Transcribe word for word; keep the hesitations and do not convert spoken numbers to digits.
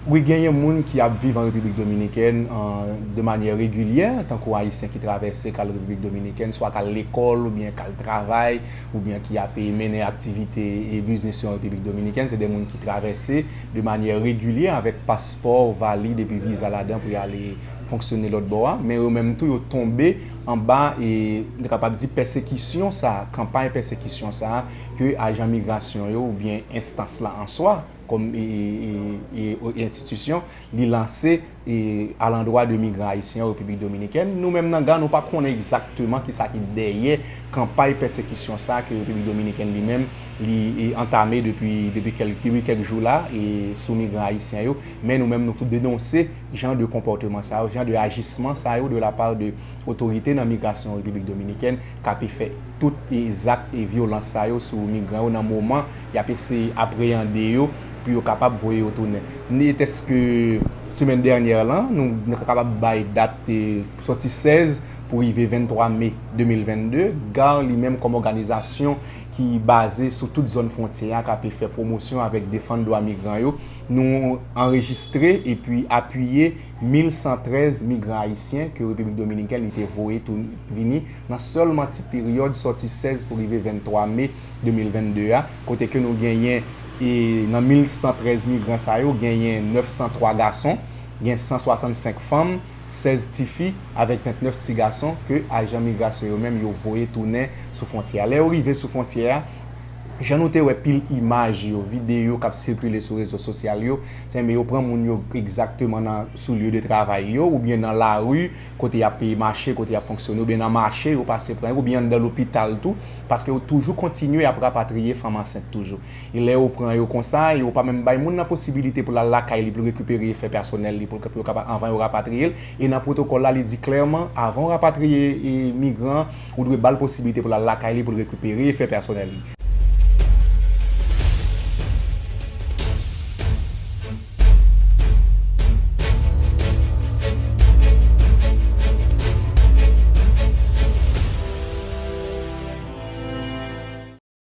Wi, genyen moun ki ap viv an Repiblik Dominikèn an, de manyè regilyè, tankou Ayisyen ki travèse k al Repiblik Dominikèn, swa k al lekòl, oubyen k al travay, oubyen ki ap, e, mennen aktivite, e, biznis yo an Repiblik Dominikèn. Se de moun ki travèse de manyè regilyè avèk paspò valid epi viza ladan pou y ale fonksyone lòt bò a. Men yo menm tou, yo tonbe anba, e, nou kapab di, pèsekisyon sa a, kanpay pèsekisyon sa a, ke ajan migrasyon yo oubyen enstans la an swa, kòm, e, e, e, e, enstitisyon, li lanse, e, alandwa de migran ayisyen an Repiblik Dominikèn. Nou menm nan GARR, nou pa konnen egzakteman kisa ki dèyè kanpay pèsekisyon sa a ke Repiblik Dominikèn li menm, li, e, antame depi, depi kèl-, depi kèk jou la, e, sou migran ayisyen yo. Men nou menm, nou tou denonse jan de konpòteman sa yo, jan de ajisman sa yo de la part de otorite nan migrasyon Repiblik Dominikèn k ape fè tout, e, zak e vyolans sa yo sou migran yo nan moman y ap eseye apreyande yo pou yo kapab voye yo tounen. Netèske semèn dènyè lan, nou, nou kapab bay dat, e, sòti sèz pou rive venntwa me de mil vennde, GARR li menm kòm òganizasyon ki baze sou tout zòn fwontyè a, k ape fè pwomosyon avèk defann dwa migran yo, nou anrejistre epi apiye mil san trèz migran ayisyen ke Repiblik Dominikèn li te voye tou vini nan sèlman ti peryòd sòti sèz pou rive venntwa me de mil vennde a, kote ke nou genyen, e, nan mil san trèz migran sa yo, genyen nèf san twa gason, gen san swasannsenk fanm, sèz tifi avèk vennèf ti gason ke ajan migrasyon yo menm yo voye tounen sou fwontyè a. Lè yo rive sou fwontyè a, jan nou te wè pil imaj yo, videyo k ap sikile sou rezo sosyal yo, se men yo pran moun yo egzakteman nan, sou lye de travay yo, oubyen nan lari, kote y ap mache, kote y ap fonksyone, oubyen nan mache, yo pase pran yo, oubyen anndan lopital tou, paske yo toujou kontinye ap rapatriye fanm ansent toujou. E lè yo pran yo konsa, yo pa menm bay moun nan posibilite pou l al lakay li, pou l rekipere efè pèsonèl li, pou l, pou yo kapab, anvan yo rapatriye l. E nan pwotokòl la, li di klèman, avan w rapatriye, e, migran, ou dwe ba l posibilite pou l al lakay li, pou l rekipere efè pèsonèl li.